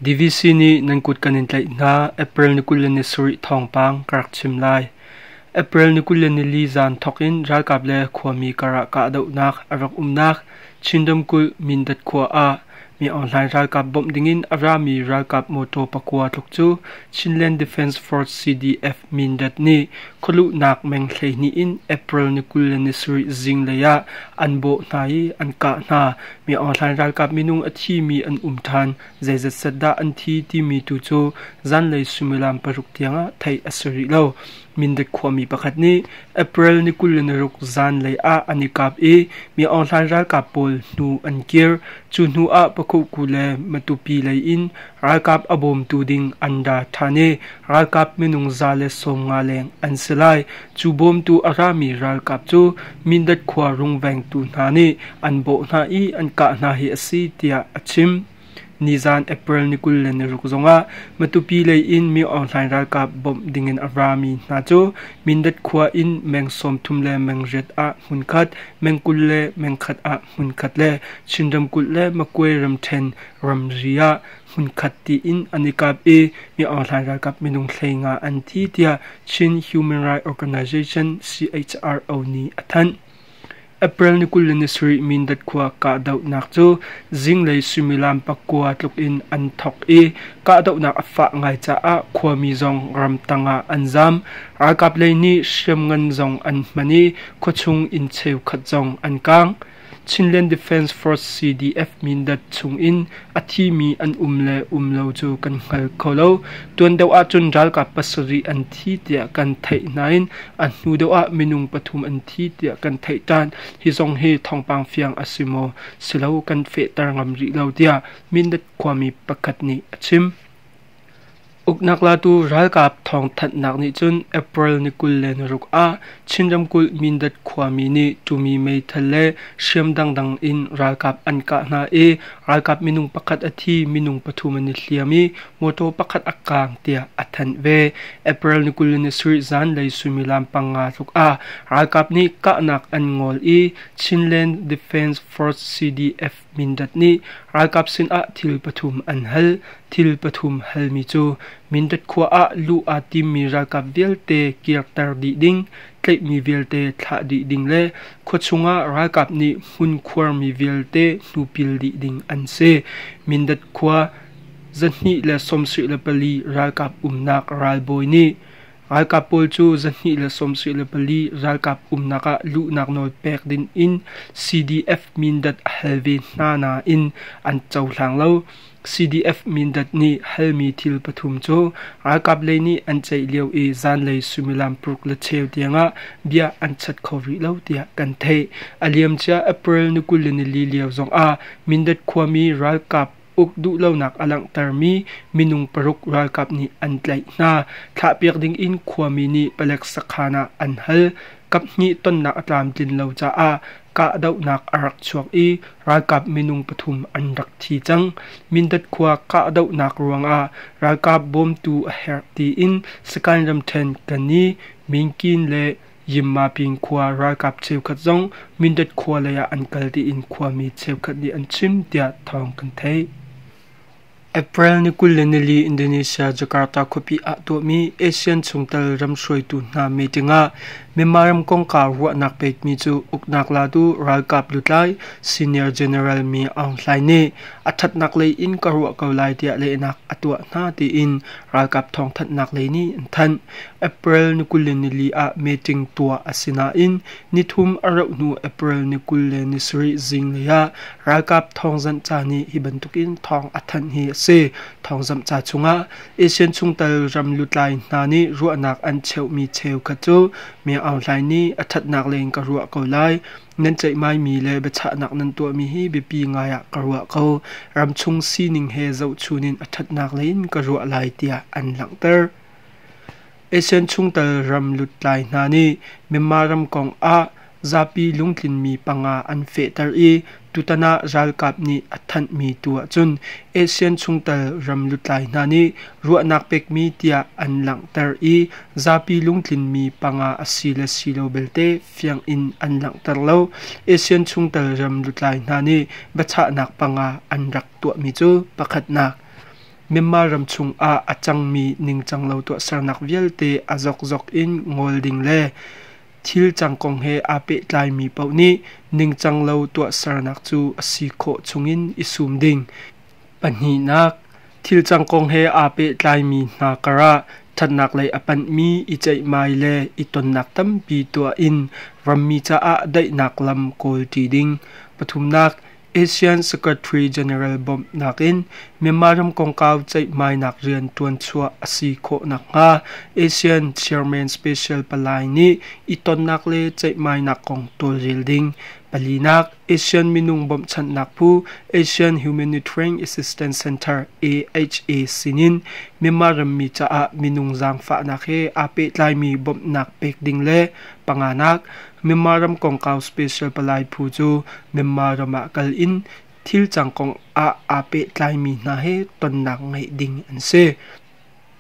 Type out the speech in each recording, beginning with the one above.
DVC nih nan kut kan in tlaih hna. April ni 27 thawngpang ka rak chim lai. April ni 24 zan thawk in ralkap le khuami karah kahdohnak a rak umnak Chin ramkulh Mindat khua ah Mi Aung Hlaing ralkap bawmh dingin a rami ralkap mawtaw pakua tluk cu Chinland Defence Force CDF Mindat nih khualuhnak meng 12 in April ni 27 zinglei ah an bawh hna i an kah hna. Mi Aung Hlaing ralkap minung a thimi an um ṭhan. Zeizat set dah an thi timi tu cu zanlei suimilam 6 tiangah theih a si rih lo. Mindat khuami pakhat nih April ni 26 zanlei ah an i kap i Mi Aung Hlaing ralkap pawl hnu an kir. Cu hnu ah Pakhuhku le Matupi lei in ralkap a bawmtu ding an ra ṭhan i ralkap minung 150 leng an si lai. Cu bawmtu a rami ralkap cu Mindat khua rungvengtu hna nih an bawh hna i an kah hna hi a si tiah a chim. Nizan April ni 26 zongah Matupi lei in Mi Aung Hlaing ralkap bawmh dingin a rami hna cu Mindat khua in meng 30 le meng 8 ah hmunkhat, meng 20 le meng 1 ah hmunkhat le Chin ramkulh le Makwe ramṭhen ramri ah hmunkhat tiin an i kap i Mi Aung Hlaing ralkap minung 15 an thi tiah Chin Human Rights Organization CHRO nih a thanh. April ni 27 Mindat khua kahdohnak cu zinglei suimilam 9 tluk in an thawk i kahdohnak a fah ngai caah khuami zong ramtang ah an zam. Ralkap lei nih hriamngan zong an hman i khuachung inn cheukhat zong an kaang. Chinland Defence Force CDF Mindat chungin a thimi an um le um lo cu kan hngal kho lo. Tuan deuh ahcun ralkap pasarih an thi tiah kan theih nain a hnu deuh ah minung pathum an thi tiah kan theih ṭhan. Hi zong hi thawngpang fiang a si maw si lo kan fehter ngam rih lo tiah Mindat khuami pakhat nih a chim. Uknak latu ralkap thawngthanhnak nih cun April ni 26 ah Chin ramkulh Mindat khuami nih tumi meithal le hriam dangdang in ralkap an kah hna i ralkap minung pakhat a thi, minung pathum an i hliam i mawtaw pakhat a kaang tiah a thanh ve. April ni 27 zanlei suimilam 5 tluk ah ralkap nih kahnak an ngol i Chinland Defence Force CDF Mindat nih ralkap sinah thil pathum an hal. Thil pathum halmi cu Mindat khua ah luh aa timmi ralkap vialte kirter dih ding, tlaihmi vialte thlah dih ding le khuachung ah ralkap nih hmun khuarmi vialte hnupil dih ding an si. Mindat khua 274 ralkap umnak ralbawi nih Ralkap pawl cu 274 ralkap umnak ah luhnak nawl pek ding in CDF Mindat a hal ve hna nain an cohlang lo. CDF Mindat nih halmi thil pathum cu ralkap lei nih an ceih lio i zanlei suimilam 6:15 tiangah bia an chat kho rih lo tiah kan theih. A liamcia April ni 24 lio zongah Mindat khuami ralkap uk duhlonak a langhtermi minung paruk ralkap nih an tlaih hna. Thlahpiak dingin khuami nih palek sakhan ah an hal. Kaphnih tonnak a tlamtlin lo caah kahdohnak a rak chuak i ralkap minung pathum an rak thi cang. Mindat khua kahdohnak ruangah ralkap bawmtu a herh tiin Sagaing ramṭhen Kani, Minkin le Yimmapin khua ralkap cheukhat zong Mindat khua lei ah an kal tiin khuami cheukhat nih an chim tiah thawng kan theih. April ni 24 Indonesia Jakarta khuapi ah tuahmi ASEAN chungtel ram hruaitu hna meeting ah Myanmar ram kongkau ruahnak pekmi cu uknak latu ralkap lutlai Senior General Mi Aung Hlaing nih a ṭhatnak lei in ka ruah ko lai tiah lehnak a tuah hna tiin ralkap thawngthanhnak lei nih an thanh. April ni 24 ah meeting tuah a si nain nithum a rauh hnu April ni 27 zinglei ah ralkap thawngzamh ca nih hi bantukin thawng a thanh hi a si. Thawngzamh ca chungah ASEAN chungtel ram lutlai hna nih ruahnak an cheuhmi cheukhat cu Mi Aung Hlaing nih a ṭhatnak lei in ka ruah ko lai. Nan ceihmaimi le biachahnak nan tuahmi hi biapi ngai ah ka ruah ko. Ramchung sining he zohchun in a ṭhatnak lei in ka ruah lai tiah an langhter. ASEAN chungtel ram lutlai hna nih Myanmar ram kong ah zapi lungtlinmi panga an fehter i tutan ah ralkap nih a thanhmi tu ahcun ASEAN chungtel ram lutlai hna nih ruahnak pekmi tiah an langhter i zapi lungtlinmi panga a si le si lo belte fiang in an langhter lo. ASEAN chungtel ram lutlai hna nih biachahnak panga an rak tuahmi cu pakhatnak. Myanmar ram chungah a cangmi ningcang lo tuahsernak vialte a zokzok in ngol ding le thil cang kong he aa pehtlaimi paoh nih ningcang lo tuahsernak cu a si khawh chungin i sum ding. Pahnihnak, thil cang kong he aa pehtlaimi hna karah ṭhatnak lei a panhmi i ceihmai le i tonnak tampi tuah in rammi caah daihnak lam kawlṭi ding. Pathumnak, ASEAN Secretary General bawmhnak in Myanmar ram kongkau ceihmainak rian ṭuanchuah a si khawh nakhnga ASEAN Chairman Special Palai nih i tonnak le ceihmainak kong tawlrel ding. Palinak, ASEAN minung bawmhchanhnak phu ASEAN Humanitarian Assistance Center AHA sinin Myanmar rammi caah minung zaangfahnak he aa pehtlaimi bawmhnak pek ding le panganak, Myanmar ram kongkau Special Palai phu cu Myanmar ram ah kal in thil cang kong ah aa pehtlaimi hna he tonnak ngeih ding an si.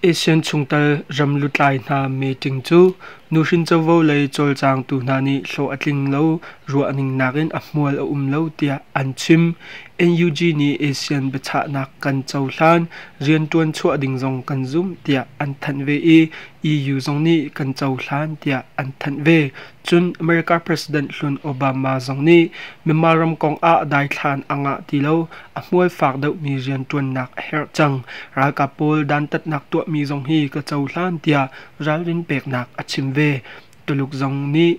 ASEAN chungtel ram lutlai hna meeting cu nuhrin covo lei cawlcangtu hna nih hlawh a tling lo ruahning nakin a hmual a um lo tiah an chim. NUG nih ASEAN biachahnak kan cohlan, rianṭuan chuah ding zong kan zumh tiah an thanh ve i EU zong nih kan cohlan tiah an thanh ve. Cun America President hlun Obama zong nih Myanmar ram kong ah daithlan a ngah ti lo, a hmual fak deuhmi rianṭuannak a herh cang. Ralkap pawl dantatnak tuahmi zong hi ka cohlan tiah ralrin peknak a chim ve. Tuluk zong nih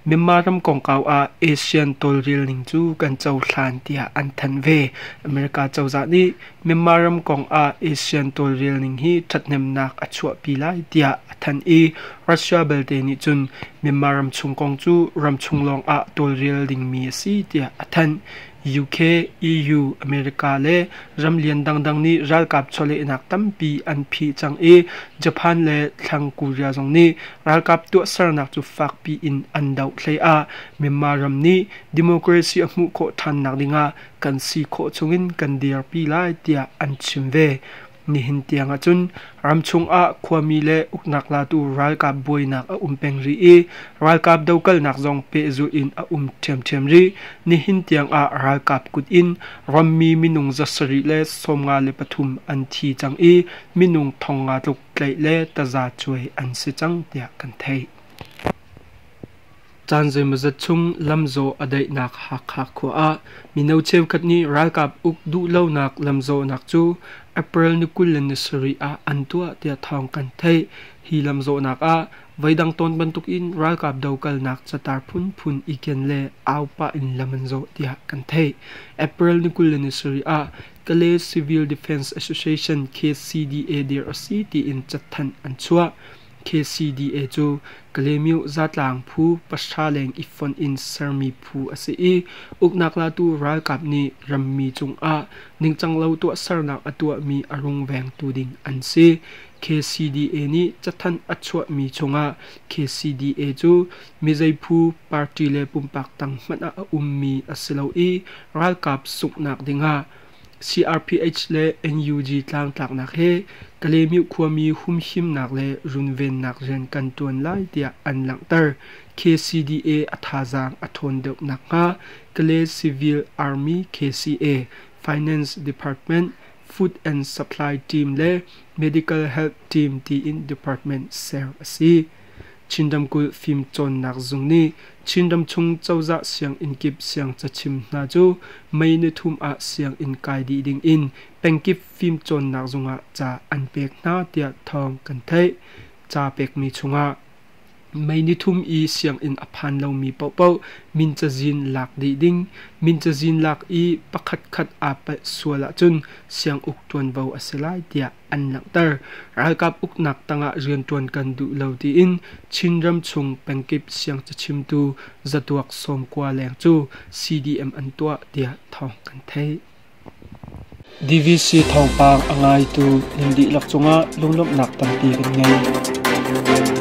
Myanmar ram kongkau ah ASEAN tawlrel ning cu kan cohlan tiah an thanh ve. America cozah nih Myanmar ram kong ah ASEAN tawlrel ning hi ṭhathnemnak a chuahpi lai tiah a thanh i Russia belte nih cun Myanmar ramchung kong cu ramchung lawng ah tawlrel dingmi a si tiah a thanh. UK, EU, America le ramlian dangdang nih ralkap chawlehnak tampi an phih cang i Japan le Thlang Korea zong nih ralkap tuahsernak cu fakpi in an doh hlei ah Myanmar ram nih democracy a hmuh khawh ṭhannak dingah kan si khawh chungin kan dirpi lai tiah an chim ve. Nihin tiang ahcun ramchung ah khuami le uknak latu ralkap buainak a um peng rih i ralkap dokalnak zong pehzulh in a um ṭhiamṭhiam rih. Nihin tiang ah ralkap kut in rammi minung 753 an thi cang i minung 5,000 tluk tlaih le taza cuai an si cang tiah kan theih. Caan zeimawzat chung lamzawh a daihnak Hakha khua ah mino cheukhat nih ralkap uk duhlonak lamzawhnak cu April ni 27 ah an tuah tiah thawng kan theih. Hi lamzawhnak ah voidang tawn bantukin ralkap dokalnak catar phunphun i ken le au pah in lam an zawh tiah kan theih. April ni 27 ah Kalay Civil Defense Association KCDA dir a si tiin cathanh an chuah. KCDA cu Kalaymyo zatlang phu pahra leng i fonh in sermi phu a si i uknak latu ralkap nih rammi cungah ningcanglo tuahsernak a tuahmi a rungvengtu ding an si. KCDA nih cathanh a chuahmi chungah KCDA cu mizei phu, party le pumpak tang hmanh ah a ummi a si lo i ralkap sunghnak dingah CRPH le NUG tlangtlaknak he Kalaymyo khuami humhimnak le runvennak rian kan ṭuan lai tiah an langhter. KCDA a thazaang a ṭhawn deuh nakhnga Kalay Civil Army KCA, Finance Department, Food and Supply Team le Medical Health Team tiin department ser a si. Chin ramkulh fimcawnnak zung nih Chin ramchung cozah sianginn kip siangcachim hna cu May nithum ah sianginn kai dih ding in pengkip fimcawnnak zung ah ca an pek hna tiah thawng kan theih. Ca pekmi chungah May nithum i sianginn a phan lomi paohpaoh min cazin lak dih ding, min cazin lak i pakhatkhat aa palh sual ahcun sianguk ṭuanvo a si lai tiah an langhter. Ralkap uknak tangah rianṭuan kan duh lo tiin Chinram chung pengkip siangcachimtu zatuak 90 leng cu CDM an tuah tiah thawng kan theih. DVC thawngpang a ngaitu nan dihlak cungah lunglawmhnak tampi kan ngei.